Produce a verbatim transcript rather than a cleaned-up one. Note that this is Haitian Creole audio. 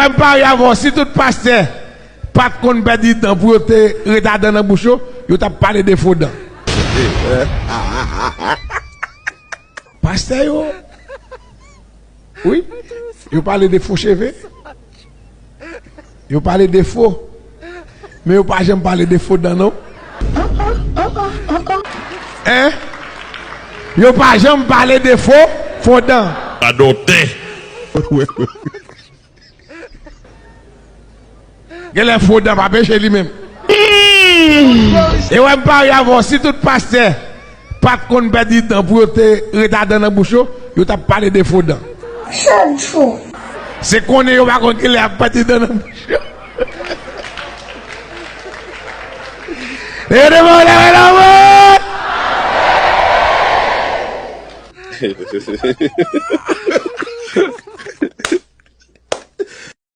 M parye avè w, si tout pastè pa t konn pèdi dan pou yo te ret a dan nan bouch yo, yo t ap pale de fo dan. Pastè yo, wi, yo pale de fo cheve. Yo pale de fo. Men yo pa janm pale de fo dan, non. Hein? Yo pa janm pale de fo, fo dan. Radòtè. Genlè fo dan pa peche li menm. E wè m parye avè w, si tout pastè pa t konn pèdi dan pou yo te ret a dan nan bouch yo, yo t ap pale de fo dan. Chak jou. Se konnen yo pa konn kilè y ap pèdi dan nan bouch yo. Leve devan w, leve nan mwen!